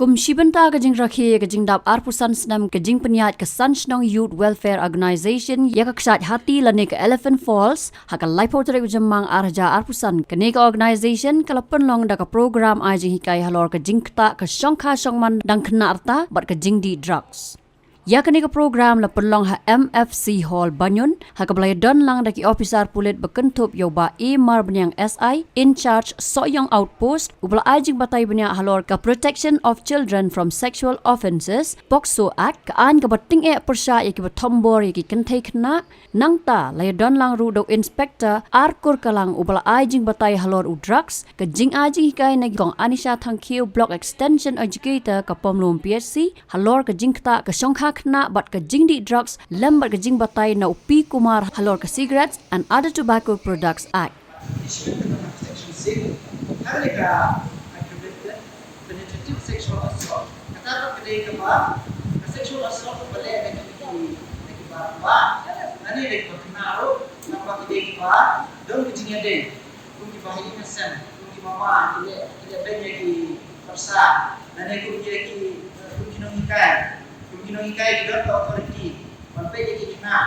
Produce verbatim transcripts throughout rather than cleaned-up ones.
Kum shi bynta ka jingrakhe ïa ka jingdap arphew san snem ka jingpynïaid ka San Shnong Youth Welfare Organization ïa ka kshaid hati lane ka Elephant Falls, ha ka laiphew tarik u Jymmang ar hajar arphew san, kane ka organization ka la pynlong da ka program ai jinghikai halor ka jingktah ka shongkha shongman dang khynnah rta bad ka jingdih drugs. Ïa kane ka program la pynlong ha M F C Hall Banyun, ha kaba la ïadon lang da ki ophisar pulit ba kynthup ïa u Bah A Marbaniang S I, in charge Sohiong Outpost, uba la ai jingbatai bniah halor ka Protection of Children from Sexual Offences, POCSO Act, ka aiñ kaba tyngeh pyrshah ïa kiba thombor ïa ki kynthei khynnah. Nangta la ïadon lang ruh da u Inspector R Kurkalang, uba la ai jingbatai halor u drugs, ka jingai jinghikai na Kong Anisha Thangkhiew, Block Extension Educator ka Pamlum P H C, halor ka jingktah ka shongkha khynnah bad ka jingdih drugs lem bad ka jingbatai na u P Kumar halor ka Cigarettes and Other Tobacco Products Act. Section six, ha ka aggravated penetrative sexual assault. Kata ka dei kaba, ka sexual assault kaba leh na ki, na ki, na ki ba, ba, lane na ki ba khynnah ruh, naba ki dei kiba don ka jingïadei. Kum kiba ha ïing ha sem, kum ki mama, ki leh, ki leh beiñ ïa ki bapsa, lane kum ki, ki, kum ki nonghikai, kum ki nonghikai ki don ka authority ban peit ïa ki khynnah,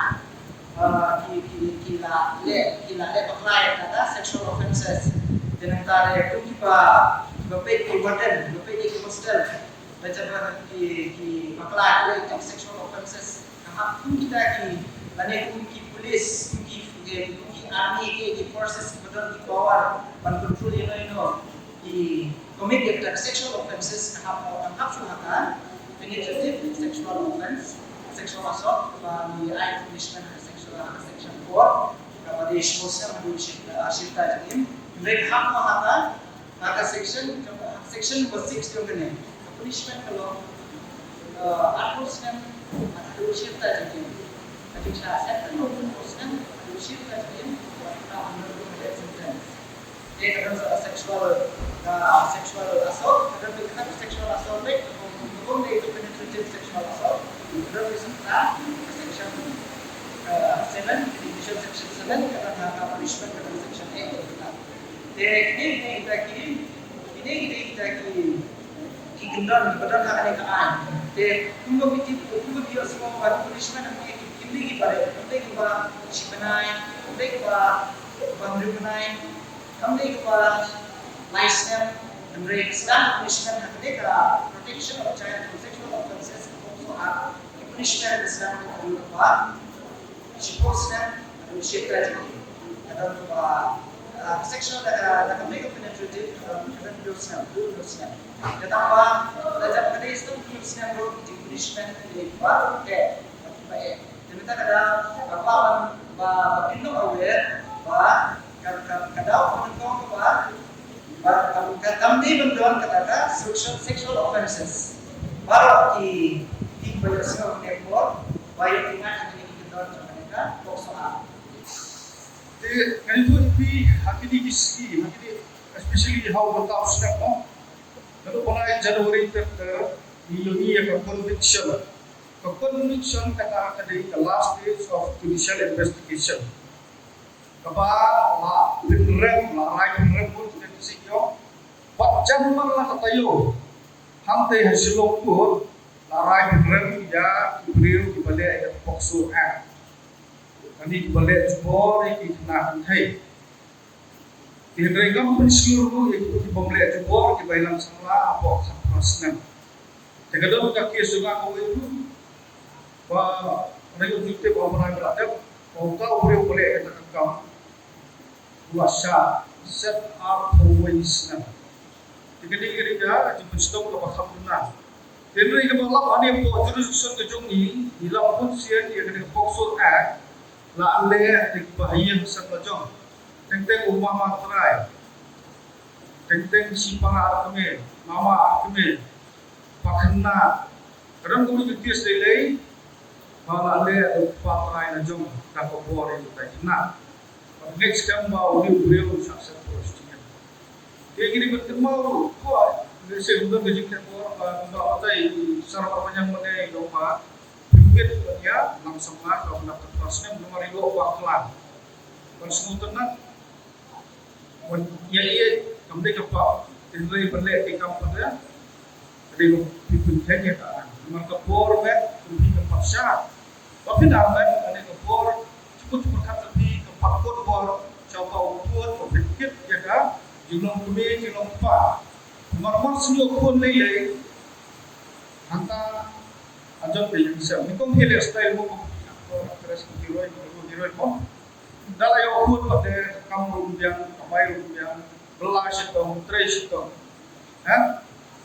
ah, ki, ki, ki la leh, ki la leh bakla ïa kata sexual offences. Te nangta ruh kum kiba, kiba peit ki warden, kiba peit ïa ki hostel, ba jam ki, ki bakla ki leh ïa ki sexual offences. Ka hap kum kita ki, lane kum ki police, kum ki, kum ki army, ki, ki forces kiba don ki power ban control ïano ïano ki commit ïa kita sexual offences, ka hap, ka hap shuh ha ka penetrative sexual offence, sexual assault, kaba ngi ai punishment ha sexual, ha section four, kaba dei shiphew snem haduh ship-, ah, shiphew jingim. Hynrei ka hap ha ka, ha ka section, ha section number six jong kane, ka punishment ka long, ah, arphew snem haduh shiphew jingim. Ka jingshah sentence ka long arphew snem haduh shiphew jingim, ka under the death sentence. Te ka don sa sexual, ah, sexual assault, ka don ka sexual assault, ka don ka penetrative sexual assault, ka don ka section, ah, seven, ka definition section seven, ka don ka punishment, ka don section eight. Te kine kita ki, kine kita ki, ki kyndon, ki kyndon ha kane ka aiñ. Te kumba ki, kumba ki ïohsngew ba punishment ha kine ki, ki dei kiba, ki dei kiba shi bnai, ki dei kiba, kiba hynriew bnai, kam dei kiba lai snem, hynrei sdang punishment ha kane ka Protection of Child from Sexual Offences, ka POCSO Act, ki punishment ka sdang ka shiphew snem haduh shiphew jingim. Ka don ba, ah, sexual da ka, da ka male penetrative, ah, ka don hynriew snem, hynriew snem. Kata ba, da jam ka dei snem, hynriew snem ruh, ki punishment ka dei ba, eh, ba, eh. Te mynta ka da, ba, ba, ba, ba, ba, ka, ka, ka daw ka nyngkong ka ba, ba, ka, ka, kam dei ban don kata ka sexual, sexual offences. Baroh ki, ki ba ïohsngew kane ka por, ba ïoh ki ngat kane ki kyndon jong kane ka POCSO Act. Te ngan ïathuh ïa phi ha kine ki sngi, ha kine, especially ha u bynta u snem mo. Naduh u bnai January ter ter, ngi ïohi ïa ka conviction. Ka conviction kata ka dei ka last stage of judicial investigation. Kaba la pynrem, la rai pynrem bun ka jingïoh. Bad jan man la ka taïew, hangtei ha Shillong Court, la rai pynrem ïa ki briew kiba leh ïa ka POCSO Act. Kane kiba leh jubor ïa ki khynnah kynthei. Te hynrei ngam pynshlur ruh ïa kito ki bym leh jubor, kiba ïalam samla hapoh khatphra snem. Te ka don ka case jong nga kawei ruh, ba ring objective of Rai Baladev, ba uta u briew ba leh kata ka kam u la shah set arphew wei snem. Te kane ka dei ka jingpynshitom kaba kham duna. Te hynrei kaba lap hangne hapoh jurisdiction ka jong ngi, ngi lap bun sien ïa kane ka POCSO Act, la leh da kiba ha ïing ha sem la jong. Teng teng u mama trai. Teng teng shipara ar kmie, mama ar kmie. Ba khynnah. Ka don kumno ka case lei lei. Ba la leh da u kpa trai la jong da ka bor ïa utai khynnah. Ba ngeit skhem ba une u briew u shah set por sha jingim. Te ngi dei ban kynmaw ruh, ko, lehse kum don ka jingteh bor ba, ba utai Sir Marbaniang mynne u ong ba, pynbit ban ïalam samla ka ba khatphra snem namar ïoh bakla. Ban sngewtynnat, ban ïa ïa kam dei ka pap, te hynrei ban leh te kam pat ïa. Dei ba phi pynkheiñ ïa ka. Namar ka por bad phi ka pat sha. Ba phi dang bad ane ka por, jingkut jingpyrkhat ka phi ka pat kut bor, sha ba u kut, ba phi kit ïa ka jinglong kmie jinglong kpa. Namar mar shu ïoh khun lei lei. Hangta, a jot ka ïing sem. Ni kum hi lifestyle mo kum hi actor, actress, kum hero, kum hero mo. Da la ïoh khun pat te kam ruh biang, kamai ruh biang, bla shitom, trei shitom. Ha?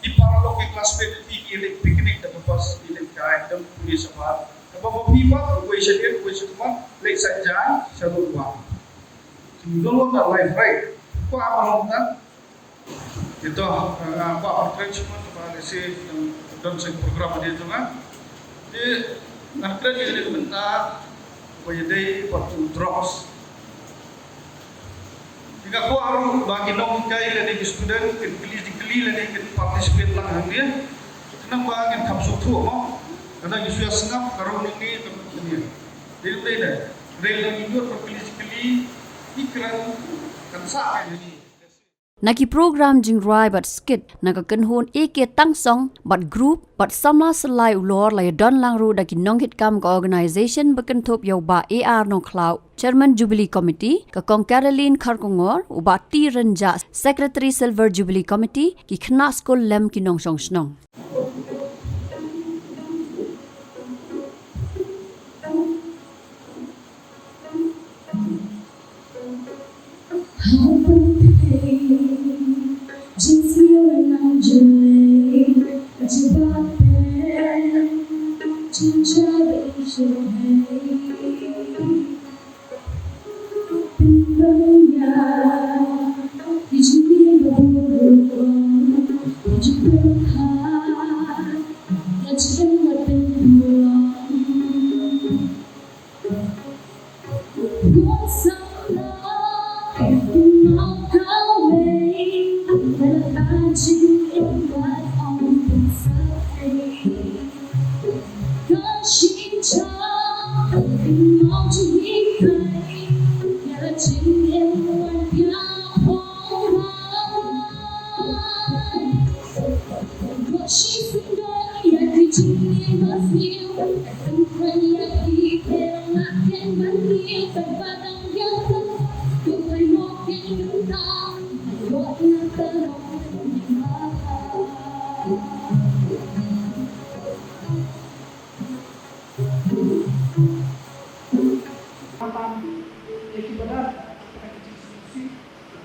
Ki paralok ki classmate ki ki leit picnic da ka bus ki leit kai dang puli shabar. Kaba ba phi pat, uwei sha dien, uwei sha khmat, leit sa jaiñ, sha ruh wah. You don't want that life, right? Kwah ba long ta? Ito, ah, kwah ba kren sha khmat, ba lehse, um, don sa program dia tu, ha? Te, ngan kren ïa ka bynta, ba ïadei bad u drugs. Te nga kwah ruh ba ki nonghikai lane ki student kin kylli jingkylli lane kin participate lang hangne. Khnang ba ngin kham sngewthuh mo. Lada ngi shu ïa sngap ka rung nangne ka mut hangne. Dei dei ne. Hynrei lada ngi ïoh ban kylli jingkylli, ngi kren kan sah hangne. Na ki program jingrwai bad skit na ka kynhun A K Tangsong bad group bad samla Salai Ulor la ïadon lang ruh da ki nonghitkam ka organisation ba kynthup ïa u Bah A R Nongkhlaw, Chairman Jubilee Committee, ka Kong Caroline Kharkongor, u Bah T Rynjah, Secretary Silver Jubilee Committee, ki khynnah skul lem ki nongshong shnong.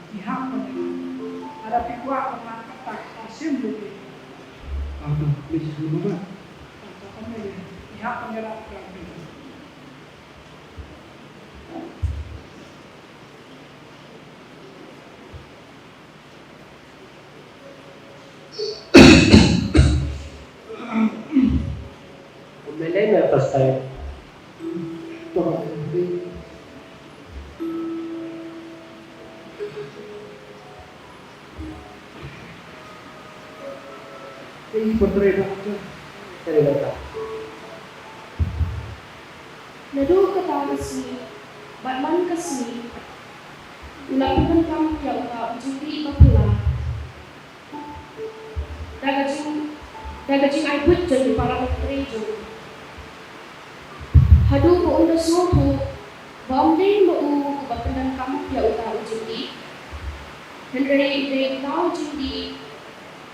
Ki hap ban ïa, ada phi kwah ban wan kata ka sim lagi. Ah, ah, please, mama. Ki hap ban ïa. Melena first time. Naduh kata ka sngi bad man ka sngi, u la pyndonkam ïa uta u jingdih ba phylla. Da ka jing, da ka jingaibud jong ki para myntri jong u. Haduh ba u la sngewthuh ba ym dei ma u uba pyndonkam ïa uta u jingdih. Hynrei dei uta u jingdih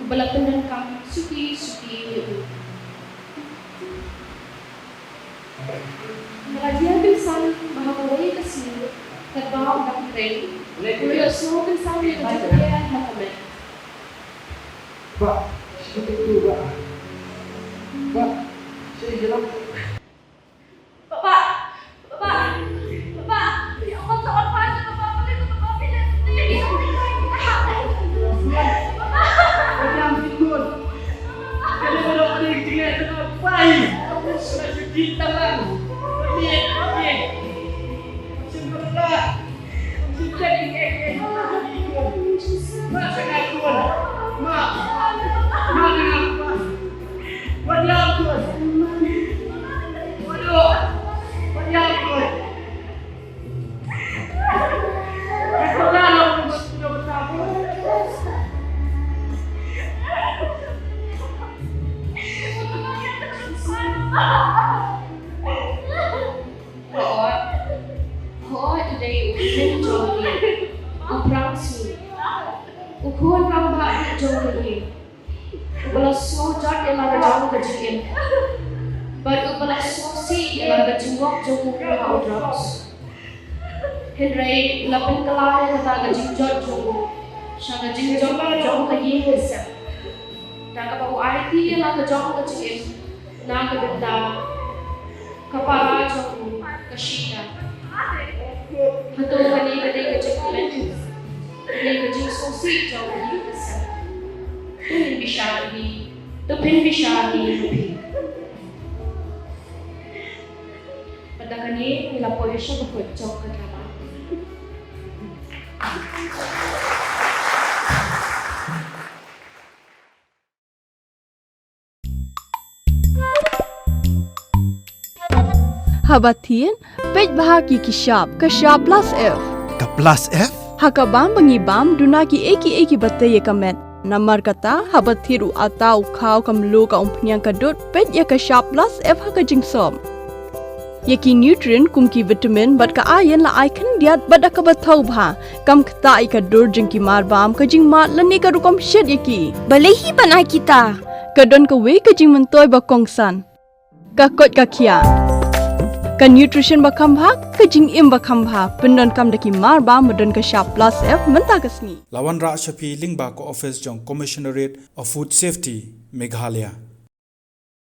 uba la pyndonkam suki suki ïa u. Nga la jia pynsan ba ha kawei ka sngi katba u dang kren, u la ïohsngew pynsan ïa ka jingkren ha ka met. Bah, shu tu, bah. Bah, shu jalan. Papa, papa, papa. Ya Allah, tolong, papa, papa, papa, papa, papa. Sngewjot ïa la ka jong ka jingim bad uba la sngewsih ïa la ka jingwak jong u ha u drugs. Hynrei la pynkylla ïa kata ka jingjot jong u sha ka jingjot jong ka ïing ka sem, da kaba u aiti ïa la ka jong ka jingim na ka bynta ka para jong u ka Sheila. Hato kane ka dei ka jingkmen, ka dei ka jingsngewsih jong ka ïing ka sem? To pynbishar ïa ngi, to pynbishar ïa ngi. Bad da kane ngi la poi sha bakut jong ka drama. Haba thied, peit bha ki ki shap, ka shap plus F. Ka plus F? Ha ka bam ba ngi bam, duna kiei kiei kiba tei ïa ka met. Namar kata, haba thied u atta, u khaw, ka mluh, ka umphniang, ka dud, peit ïa ka shap plus F ha ka jingsop. Ïa ki nutrient kum ki vitamin bad ka iron la ai khyndiat bad da kaba thaw bha. Kam ktah ïa ka dur jong ki mar bam, ka jingmad lane ka rukom shet ïa ki. Balei hi ban ai kita? Ka don kawei ka jingmyntoi ba kongsan. Ka koit ka khiah. Ka nutrition ba kham bha, ka jingim ba kham bha. Pyndonkam da ki mar bam ba don ka shap plus F mynta ka sngi. La wanrah sha phi lyngba ka office jong Commissionerate of Food Safety, Meghalaya.